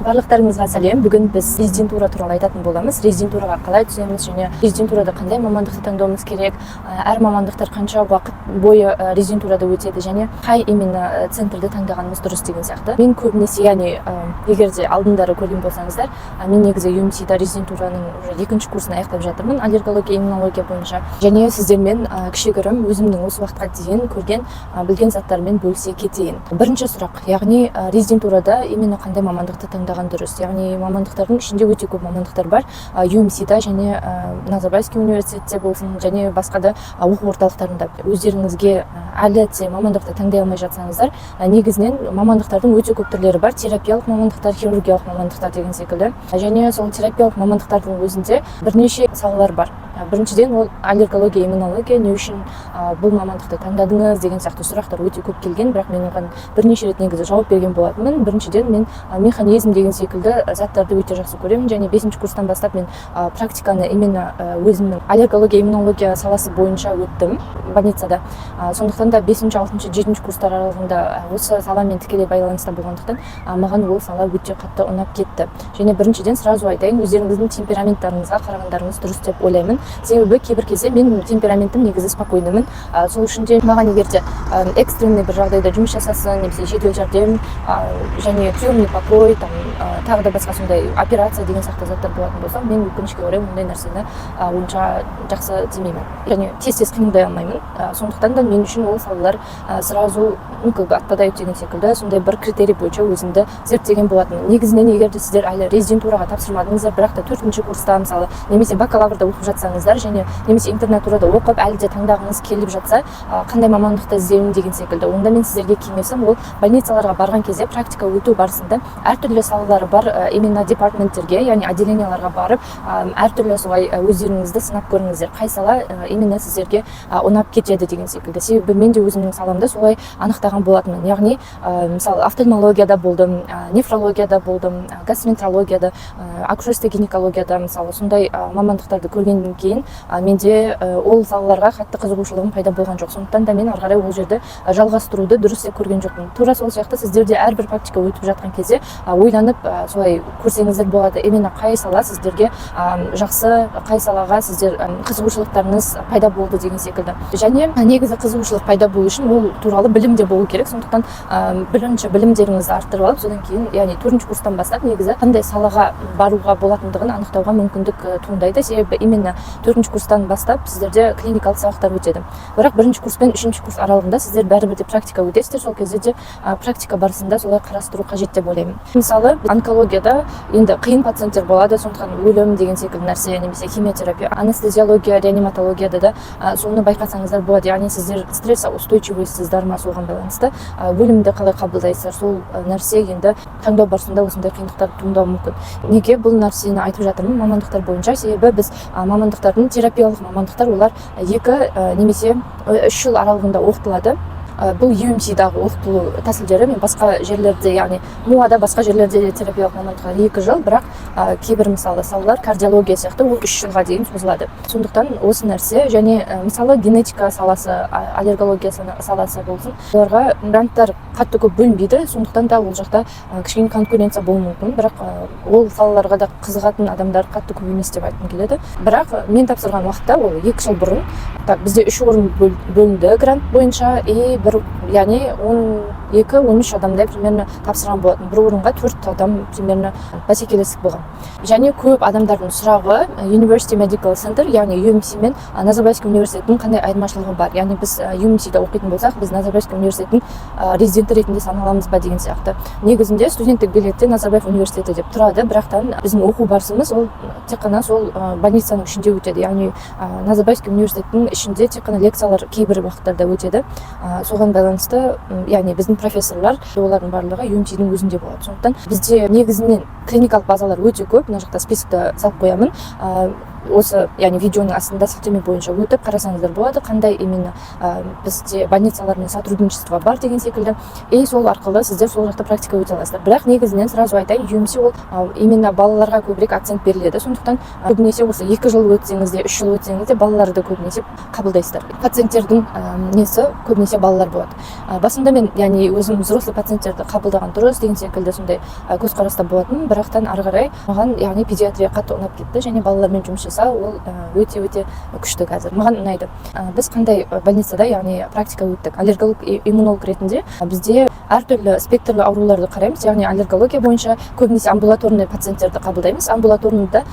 Барлықтарыңызға сәлем! Бүгін біз резидентура туралы айтатын боламыз. Резидентураға қалай түсеміз және резидентурада қандай мамандықты таңдауымыз керек, әр мамандықтар қанша уақыт бойы резидентурада өтеді және қай именно центрді таңдағанымыз дұрыс деген сияқты. Мен көбінесе, яғни егер де алдындары көрген болсаңыздар, мен негізі UMC-да резидентураның уже екінші курсын аяқтап жатырмын аллергология, иммунология бойынша және сіздермен кішігірім өзімнің осы уақытқа дейін көрген, білген заттармен бөлісе кетейін. Бірінші сұрақ, яғни резидентурада именно қандай мамандықты таңдаған дұрыс? Яғни мамандықтардың ішінде өте көп мамандықтар бар UMC-да және Назарбаевский университетте болсын және басқа да оқу орталықтарында. Өздеріңізге әлі де мамандықты таңдай алмай жатсаңыздар, негізінен мамандықтардың өте көп түрлері бар: терапиялық мамандықтар, хирургиялық мамандықтар деген секілді. Және сол терапиялық мамандықтардың өзінде бірнеше салалар бар. Біріншіден, ол аллергология, иммунология. Не үшін бұл мамандықты таңдадыңыз деген сияқты сұрақтар өте көп келген, бірақ мен оған бірнеше рет негізі жауап берген болатынмын. Біріншіден, мен механизм деген секілді заттарды өте жақсы көремін және бесінші курстан бастап мен практиканы именно өзімнің аллергология, иммунология саласы бойынша өттім больницада. Сондықтан да бесінші, алтыншы, жетінші курстар аралығында осы саламен тікелей байланыста болғандықтан, маған ол сала өте қатты ұнап кетті. Және біріншіден, сразу айтайын, өздеріңіздің темпераменттарыңызға қарағандарыңыз дұрыс деп ойлаймын. Себебі кейбір кезде менің темпераментім негізі спокойный мын, сол үшін де маған егер де экстренный бір жағдайда жұмыс жасасын немесе жедел жәрдем және приемный покой там, тағы да басқа сондай операция деген сияқты заттар болатын болса, мен өкінішке орай ондай нәрсені онша жақсы демеймін және тез тез қимылдай алмаймын. Сондықтан да мен үшін ол салалар сразу, ну, как бы отпадают деген секілді. Сондай бір критерий бойынша өзімді зерттеген болатынмын. Негізінен, егер де сіздер әлі резидентураға тапсырмадыңыздар, бірақ та төртінші курста, мысалы, немесе бакалаврда оқып жатсаңыздар және немесе интернатурада оқып, әлі де таңдағыңыз келіп жатса, қандай мамандықты іздеймін деген секілді, онда мен сіздерге кеңесім: ол больницаларға барған кезде практика өту барысында әртүрлі салалары бар именно департаменттерге, яғни отделенияларға барып, әртүрлі солай өздеріңізді сынап көріңіздер, қай сала именно сіздерге ұнап кетеді деген секілді. Себебі мен де өзімнің саламды солай анықтаған болатынмын. Яғни мысалы, офтальмологияда болдым, нефрологияда болдым, гастроэнтерологияда, акушерство гинекологияда, мысалы, сондай мамандықтарды көргеннен кейін менде ол салаларға қатты қызығушылығым пайда болған жоқ. Сондықтан да мен ары қарай ол жерді жалғастыруды дұрыс деп көрген жоқпын. Тура сол сияқты сіздер де әрбір практика өтіп жатқан кезде ойланып, солай көрсеңіздер болады, именно қай сала сіздерге жақсы, қай салаға сіздер қызығушылықтарыңыз пайда болды деген секілді. Және негізі қызығушылық пайда болу үшін ол туралы білім де болу керек. Сондықтан бірінші білімдеріңізді арттырып алып, содан кейін, яғни төртінші курстан бастап негізі қандай салаға баруға болатындығын анықтауға мүмкіндік туындайды. Себебі именно төртінші курстан бастап сіздерде клиникалық сабақтар өтеді, бірақ бірінші курс пен үшінші курс аралығында сіздер бәрібір де практика өтесіздер. Сол кезде де практика барысында солай қарастыру қажет деп ойлаймын. Мысалы, онкологияда енді қиын пациенттер болады, сондықтан өлім деген секілді нәрсе немесе химиотерапия, анестезиология, реаниматологияда да соны байқасаңыздар болады. Яғни сіздер стрессоустойчивый сыздар ма, соған байланысты өлімді қалай қабылдайсыздар, сол нәрсе енді таңдау барысында осындай қиындықтар туындауы мүмкін. Неге бұл нәрсені айтып жатырмын мамандықтар бойынша? Себебі біз мамандықтардың, терапиялық мамандықтар, олар 2 немесе 3 жыл аралығында оқытылады. Бұл UMC-дағы оқытылу тәсілдері. Мен басқа жерлерде, яғни МУАда, басқа жерлерде де терапиялық мамандықтар 2 жыл, бірақ кейбір, мысалы, салалар, кардиология сияқты, ол 3 жылға дейін созылады. Сондықтан осы нәрсе және мысалы, генетика саласы, аллергология саласы болсын, оларға гранттар қатты көп бөлінбейді. Сондықтан да ол жақта кішкене конкуренция болуы мүмкін, бірақ ол салаларға да қызығатын адамдар қатты көп емес деп айтқым келеді. Бірақ мен тапсырған уақытта, ол 2 жыл бұрын, так, бізде үш орын бөлінді грант бойынша и бір, яғни 12, 13 адамдай примерно тапсырған болатын. Бір орынға төрт адам примерно бәсекелестік болған. Және көп адамдардың сұрағы: University Medical Center, яғни UMC мен Назарбаевский университеттің қандай айырмашылығы бар, яғни біз UMC-да оқитын болсақ, біз Назарбаевский университеттің резиденті ретінде саналамыз ба деген сияқты. Негізінде студенттік билетте Назарбаев университеті деп тұрады, бірақтан біздің оқу барысымыз ол тек қана сол больницаның ішінде өтеді. Яғни Назарбаевский университеттің ішінде тек қана лекциялар кейбір уақыттарда өтеді. Соған байланысты яғни біздің профессорлар, олардың барлығы UMC-дің өзінде болады. Сондықтан бізде негізінен клиникалық базалар өте көп. Мына жақта список ті салып қоямын. Осы, яғни видеоның астында сілтеме бойынша өтіп қарасаңыздар болады, қандай именно бізде больницалармен сотрудничество бар деген секілді. И сол арқылы сіздер сол жақта практика өте аласыздар. Бірақ негізінен сразу айтайын, UMC ол именно балаларға көбірек акцент беріледі. Сондықтан көбінесе осы 2 жыл өтсеңіз де, 3 жыл өтсеңіз де, балаларды көбінесе қабылдайсыздар. Пациенттердің несі көбінесе балалар болады. Басында мен, яғни өзім взрослый пациенттерді қабылдаған дұрыс деген секілді сондай көзқараста болатынмын. Бірақтан ары қарай маған, яғни педиатрия қатты ұнап кетті және балалармен жұмыс жасау ол өте өте күшті, қазір маған ұнайды. Біз қандай больницада, яғни практика өттік? Аллерголог иммунолог ретінде бізде әртүрлі спектрлі ауруларды қараймыз, яғни аллергология бойынша көбінесе амбулаторный пациенттерді қабылдаймыз. Амбулаторныйда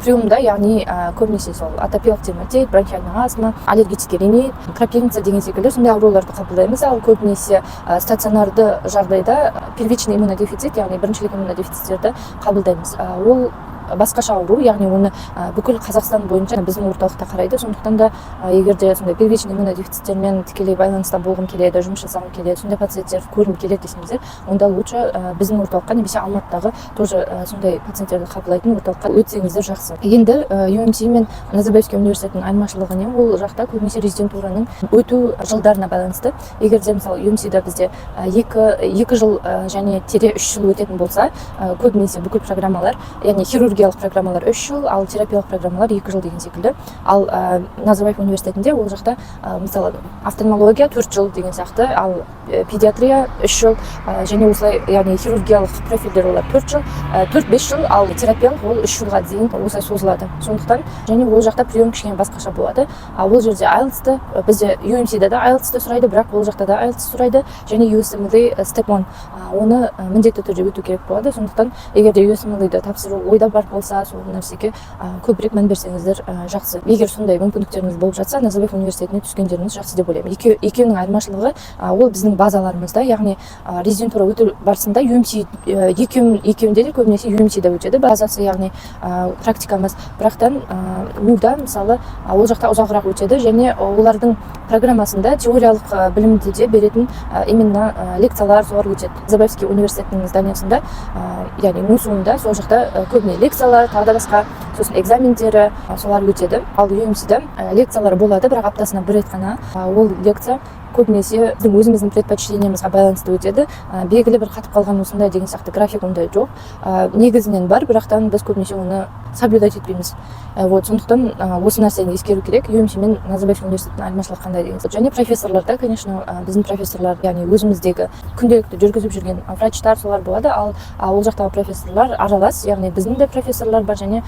приемда, яғни көбінесе сол атопиялық дерматит, бронхиальный астма, аллергический ринит, крапивница деген секілді сондай ауруларды қабылдаймыз. Ал көбінесе стационарды жағдайда первичный иммунодефицит, яғни біріншілік иммунодефициттерді қабылдаймыз. Ол басқаша ауру, яғни оны бүкіл Қазақстан бойынша біздің орталықта қарайды. Сондықтан да егер де сондай первичный иммунодефициттермен тікелей байланыста болғым келеді, жұмыс жасағым келеді, сондай пациенттер көргім келеді десеңіздер, онда лучше біздің орталыққа немесе Алматыдағы тоже сондай пациенттерді қабылдайтын орталыққа өтсеңіздер жақсы. Енді UMC мен Назарбаевский университетінің айырмашылығы не? Ол жақта көбінесе резидентураның өту жылдарына байланысты. Егер де мысалы UMC-да бізде 2 жыл және тире 3 жыл өтетін болса, көбінесе бүкіл программалар, яғни хирургиялық программалар 3 жыл, ал терапиялық программалар 2 жыл деген секілді. Ал Назарбаев университетінде ол жақта мысалы офтальмология 4 жыл деген сияқты, ал педиатрия 3 жыл және осылай, яғни хирургиялық профильдер олар 4 жыл, 4-5 жыл, ал терапиялық ол 3 жылға дейін осылай созылады. Сондықтан және ол жақта прием кішкене басқаша болады. А ол жерде IELTS-ты, бізде UMC-да да IELTS-ты сұрайды, бірақ ол жақта да IELTS сұрайды және USMLE Step 1, оны міндетті түрде өту керек болады. Сондықтан егер де USMLE-ді тапсыру ойда бар болса, сол нәрсеге көбірек мән берсеңіздер жақсы. Егер сондай мүмкіндіктеріңіз болып жатса, Назарбаев университетіне түскендеріңіз жақсы деп ойлаймын. Екеуінің айырмашылығы ол біздің базаларымызда, яғни резидентура өту барысында UMC екеуінде де көбінесе UMC-да өтеді базасы, яғни практикамыз. Бірақтан НУ-да мысалы ол жақта ұзағырақ өтеді және олардың программасында теориялық білімді де беретін именно лекциялар солар өтеді. Назарбаевский университетінің зданиясында, яғни НУСУ-нда, сол жақта көбіне лекциялар, тағы да басқа, сосын экзамендері солар өтеді. Ал UMC-да лекциялар болады, бірақ аптасына бір рет қана. Ол лекция көбінесе біздің өзіміздің предпочтениемызға байланысты өтеді. Белгілі бір қатып қалған осындай деген сияқты график ондай жоқ. Негізінен бар, бірақтан біз көбінесе оны соблюдать етпейміз. Вот сондықтан осы нәрсені ескеру керек, UMC мен Назарбаев университетінің айырмашылығы қандай деген сияқты. Және профессорлар да, конечно, біздің профессорлар, яғни өзіміздегі күнделікті жүргізіп жүрген врачтар солар болады. Ал ол жақтағы профессорлар аралас, яғни біздің де профессорлар бар және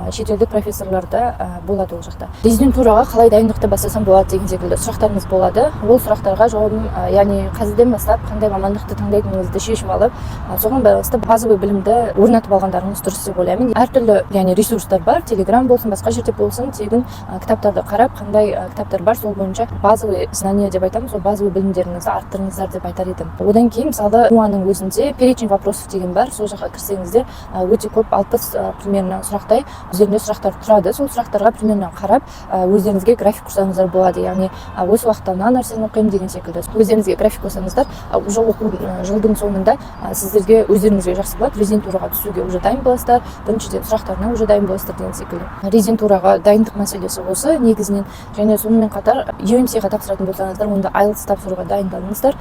шетелдік профессорлар да болады ол жақта. Резидентураға қалай дайындықты бастасам болады деген секілді сұрақтарыңыз болады. Ол сұрақтарға жауабым, яғни қазірден бастап қандай мамандықты таңдайтыныңызды шешіп алып, соған байланысты базовый білімді орнатып алғандарыңыз дұрыс деп ойлаймын. Әртүрлі, яғни ресурстар бар, Телеграм болсын, басқа жерде болсын, тегін кітаптарды қарап, қандай кітаптар бар, сол бойынша базовый знание деп айтамыз, сол базовый білімдеріңізді арттырыңыздар деп айтар едім. Одан кейін мысалы НУА-ның өзінде перечень вопросов деген бар, сол жаққа кірсеңіздер, өте көп, 60 примерно сұрақтай өздерінде сұрақтар тұрады. Сол сұрақтарға примерно қарап, өздеріңізге график құрсаңыздар болады, яғни осы уақытта мына нәрсені оқимын деген секілді өздеріңізге график қойсаңыздар, уже оқу жылдың соңында сіздерге өздеріңізге жақсы болады, резидентураға түсуге уже дайын боласыздар, біріншіден сұрақтарына уже дайын боласыздар деген секілді. Резидентураға дайындық мәселесі осы негізінен. Және сонымен қатар UMC-ға тапсыратын болсаңыздар, онда IELTS тапсыруға дайындалыңыздар.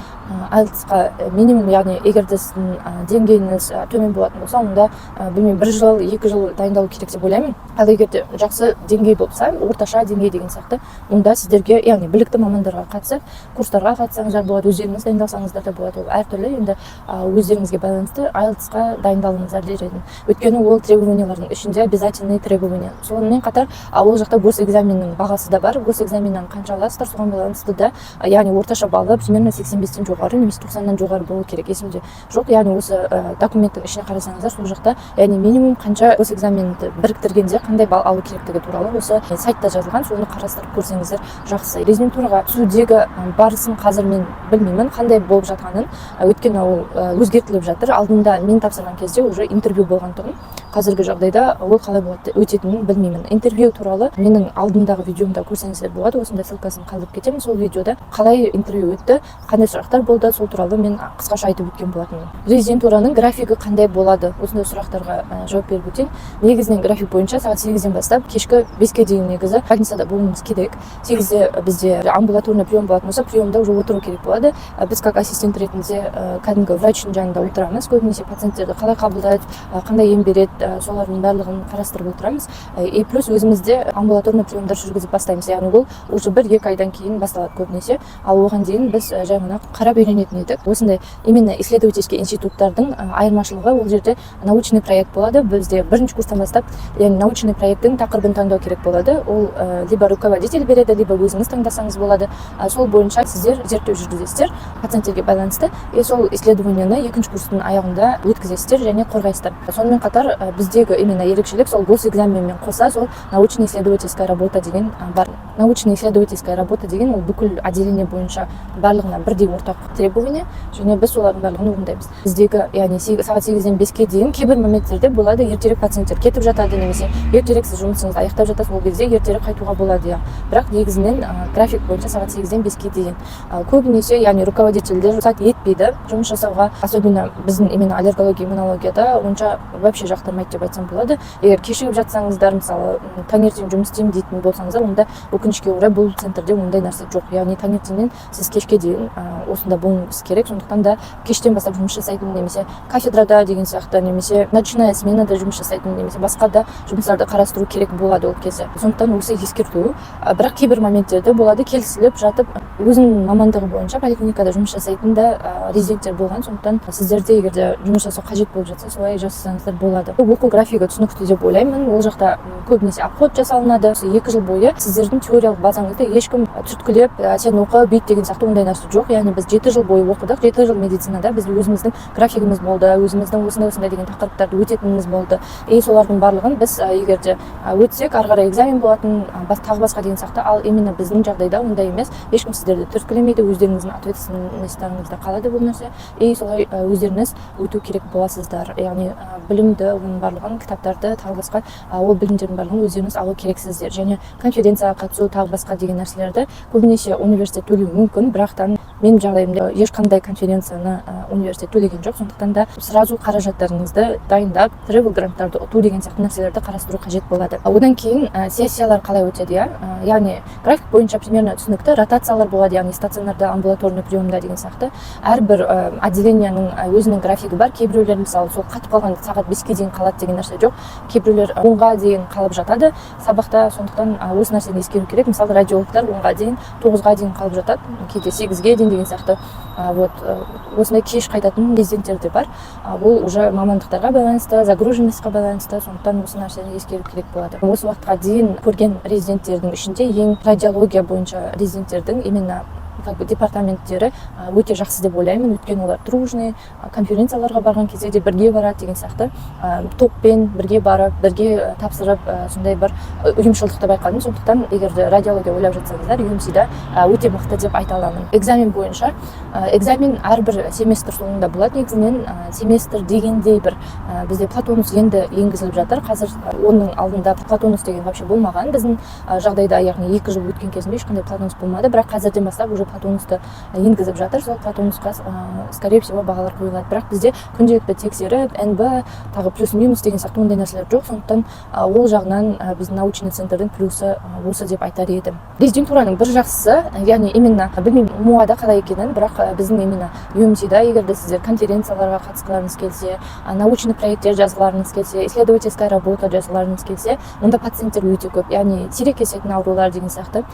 IELTS-қа минимум, яғни егер де сіздің деңгейіңіз төмен болатын болса, онда білмеймін, бір жыл, 2 жыл дайындалу керек деп ойлаймын. Ал егер де жақсы деңгей болса, орташа деңгей деген сияқты, онда сіздерге, яғни білікті мамандарға қатысып, курстарға қатыссаңыздар болады, өздеріңіз дайындалсаңыздар да болады. Ол әртүрлі енді, өздеріңізге байланысты. IELTS-қа дайындалыңыздар дер едім, өйткені ол требованиялардың ішінде обязательный требование. Сонымен қатар ол жақта госэкзаменнің бағасы да бар. Госэкзаменнен қанша аласыздар, соған байланысты да, яғни орташа баллы примерно 85-тен жоғары немесе 90-нан жоғары болу керек, есімде жоқ. Яғни осы документтің ішіне қарасаңыздар, сол жақта, яғни минимум қанша госэкзаменді біріктіргенде қандай балл алу керектігі туралы осы сайтта жазылған, соны қарастырып көрсеңіздер жақсы. Резидентураға түсудегі барысын қазір мен білмеймін қандай болып жатқанын, өйткені ол өзгертіліп жатыр. Алдында мен тапсырған кезде уже интервью болған тұғын. Қазіргі жағдайда ол қалай болады, өтетінін білмеймін. Интервью туралы менің алдымдағы видеомда көрсеңіздер болады, осында ссылкасын қалдырып кетемін. Сол видеода қалай интервью өтті, қандай сұрақтар болды, сол туралы мен қысқаша айтып өткен болатынмын. Резидентураның графигі қандай болады? Осындай сұрақтарға жауап беріп өтейін. Негізінен график бойынша сағат 8-ден бастап кешкі 5-ке дейін негізі больницада болуымыз керек. 8-де бізде амбулаторный прием болатын болса, приемда уже отыру керек болады. Біз как ассистент ретінде кәдімгі врачтың жанында отырамыз. Көбінесе пациенттерді қалай қабылдайды, қандай ем береді, солардың барлығын қарастырып отырамыз. И плюс өзімізде амбулаторный приемдар жүргізіп бастаймыз, яғни ол уже 1-2 айдан кейін басталады көбінесе. Ал оған дейін біз жай ғана қарап үйренетін едік. Осындай именно исследовательский институттардың айырмашылығы: ол жерде научный проект болады. Бізде бірінші курстан бастап, яғни научный проекттің тақырыбын таңдау керек болады. Ол либо руководитель береді, либо өзіңіз таңдасаңыз болады. Сол бойынша сіздер зерттеу жүргізесіздер пациенттерге байланысты и сол исследованияны екінші курстың аяғында өткізесіздер және қорғайсыздар. Сонымен қатар біздегі именно ерекшелік сол госэкзаменмен қоса сол научно исследовательская работа деген бар. Научно исследовательская работа деген ол бүкіл отделение бойынша барлығына бірдей ортақ требование және біз солардың барлығын орындаймыз. Біздегі, яғни сағат 8-ден 5-ке дейін. Кейбір моменттерде болады, ертерек пациенттер кетіп жатады немесе ертерек сіз жұмысыңызды аяқтап жатасыз, ол кезде ертерек қайтуға болады, иә. Бірақ негізінен график бойынша сағат 8-ден 5-ке дейін. Көбінесе, яғни руководительдер рұқсат етпейді жұмыс жасауға, особенно біздің именно аллергология, иммунологияда онша вообще жақтырмайды деп айтсам болады. Егер кешігіп жатсаңыздар, мысалы, таңертең жұмыс істеймін дейтін болсаңыздар, онда өкінішке орай бұл центрде ондай нәрсе жоқ, яғни таңертеңнен сіз кешке дейін осында болуыңыз керек. Сондықтан да кештен бастап жұмыс жасайтын немесе кафедрада деген сияқты, немесе ночная сменада жұмыс жасайтын, немесе басқа да жұмыстарды қарастыру керек болады ол кезде. Сондықтан осы ескерту. Бірақ кейбір моменттерде болады, келісіліп жатып өзінің мамандығы бойынша поликлиникада жұмыс жасайтын да резиденттер болған. Сондықтан сіздерде егер де жұмыс жасау қажет болып жатса, солай жасасаңыздар болады. Оқу графигі түсінікті деп ойлаймын. Ол жақта көбінесе обход жасалынады. Осы 2 жыл бойы сіздердің теориялық базаңызды ешкім түрткілеп, сен оқы, бүйт деген сияқты ондай нәрсе жоқ. Яғни біз 7 жыл бойы оқыдық, 7 жыл медицинада біз өзіміздің графигіміз болды, өзіміздің осындай осындай деген тақырыптарды өтетініміз болды. И солардың барлығын біз егер де өтсек, ары қарай экзамен болатын, тағы басқа деген сияқты. Ал именно біздің жағдайда ондай емес, ешкім сіздерді түрткілемейді, өздеріңіздің ответственностьтарыңызда қалады бұл нәрсе. И солай өздеріңіз өту керек боласыздар, яғни білімді, оның барлығын, кітаптарды, тағы басқа, ол білімдердің барлығын өздеріңіз алу керексіздер. Және конференцияға қатысу, тағы басқа деген нәрселерді көбінесе университет төлеуі мүмкін, бірақтан менің жағдайымда ешқандай конференцияны университет төлеген жоқ. Сондықтан да сразу қаражаттарыңызды дайындап, travel гранттарды ұту деген сияқты нәрселерді қарастыру қажет болады. Одан кейін сессиялар қалай өтеді, иә? Яғни график бойынша примерно түсінікті. Ротациялар болады, яғни стационарда, амбулаторный приемда деген сияқты. Әрбір отделениенің өзінің графигі бар. Кейбіреулер, мысалы, сол қатып қалған сағат 5-ке дейін қалады деген нәрсе жоқ, кейбіреулер 10-ға дейін қалып жатады сабақта. Сондықтан осы нәрсені ескеру керек. Мысалы, радиологтар 10-ға дейін, 9-ға дейін қалып жатады, кейде 8-ге дейін деген сияқты. Вот осындай кеш қайтатын резиденттер де бар. Ол уже мамандықтарға байланысты, загруженностьқа байланысты. Сондықтан осы нәрсені ескеру керек болады. Осы уақытқа дейін көрген резиденттердің ішінде ең радиология бойынша резиденттердің именно как бы департаменттері өте жақсы деп ойлаймын, өйткені олар дружный, конференцияларға барған кезде де бірге барады деген сияқты, топпен бірге барып, бірге тапсырып, сондай бір ұйымшылдықты байқадым. Сондықтан егер де радиология ойлап жатсаңыздар, UMC-да өте мықты деп айта аламын. Экзамен бойынша экзамен әрбір семестр соңында болады негізінен. Семестр дегендей бір бізде Платонус енді енгізіліп жатыр қазір. Оның алдында Платонус деген вообще болмаған біздің жағдайда, яғни 2 жыл өткен кезінде ешқандай Платонус болмады. Бірақ қазірден бастап уже Платонусты енгізіп жатыр. Сол Платонусқа скорее всего бағалар қойылады. Бірақ бізде күнделікті тексеріп, НБ, тағы плюс минус деген сияқты ондай нәрселер жоқ. Сондықтан ол жағынан біздің научный центрдің плюсы осы деп айтар едім. Резидентураның бір жақсысы, яғни именно білмеймін МУАда қалай екенін, бірақ біздің именно UMC-да егер де сіздер конференцияларға қатысқыларыңыз келсе, научный проекттер жазғыларыңыз келсе, исследовательская работа жазғыларыңыз келсе, онда пациенттер өте көп, яғни сирек кездесетін аурулар деген сияқты.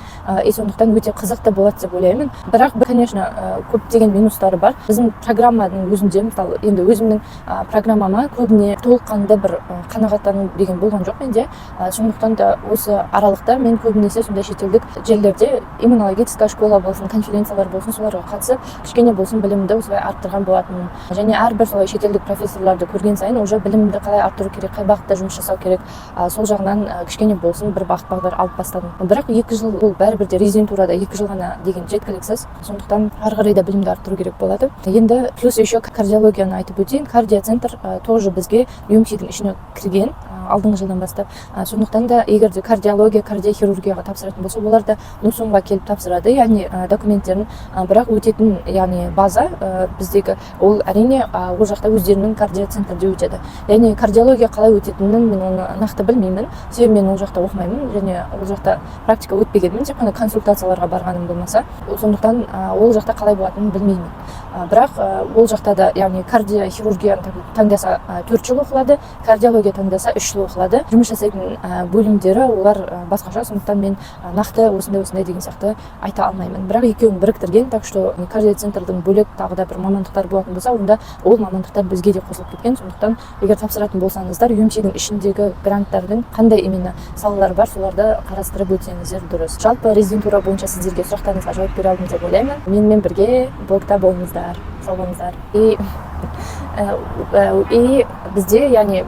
И сондықтан өте қызықты болады деп ойлаймын. Бірақ, конечно, көптеген минустары бар біздің программаның өзінде. Мысалы, енді өзімнің программама көбіне толыққанды бір қанағаттану деген болған жоқ менде. Сондықтан да осы аралықта мен көбінесе сондай шетелдік жерлерде иммунологическая школа болсын, конференциялар болсын, соларға қатысып, кішкене болсын білімді осылай арттырған болатынмын. Және әрбір солай шетелдік профессорларды көрген сайын уже білімді қалай арттыру керек, қай бағытта жұмыс жасау керек, сол жағынан кішкене болсын бір бағыт бағдар алып бастадым. Бірақ 2 жыл ол бәрібір де резидентурада 2 жыл ғана деген жеткіліксіз. жеткіліксіз, сондықтан ары қарай да білімді арттыру керек болады. Енді плюс еще кардиологияны айтып өтейін. Кардиоцентр тоже бізге UMC-дің ішіне кірген алдыңғы жылдан бастап. Сондықтан да егер де кардиология, кардиохирургияға тапсыратын болса, олар да НУСУМға келіп тапсырады, яғни документтерін. Бірақ өтетін, яғни база біздегі ол, әрине, ол жақта өздерінің кардиоцентрде өтеді. Яғни кардиология қалай өтетінін мен оны нақты білмеймін, себебі мен ол жақта оқымаймын және ол жақта практика өтпегенмін, тек қана консультацияларға барғаным болмаса. Сондықтан ол жақта қалай болатынын білмеймін. Бірақ ол жақта да, яғни кардиохирургияны таңдаса, 4 жыл оқылады, кардиология таңдаса, 3 жыл оқылады. Жұмыс жасайтын бөлімдері олар басқаша, сондықтан мен нақты осындай осындай деген сияқты айта алмаймын. Бірақ екеуін біріктірген, так что кардиоцентрдің бөлек тағы да бір мамандықтар болатын болса, онда ол мамандықтар бізге де қосылып кеткен. Сондықтан егер тапсыратын болсаңыздар, UMC-дің ішіндегі гранттардың қандай именно салалары бар, соларды қарастырып өтсеңіздер дұрыс. Жалпы резидентура бойынша сіздерге сұрақтарыңызға жауап бере алдым деп ойлаймын. Менімен бірге блогта болыңыздар, сау болыңыздар. И бізде, яғни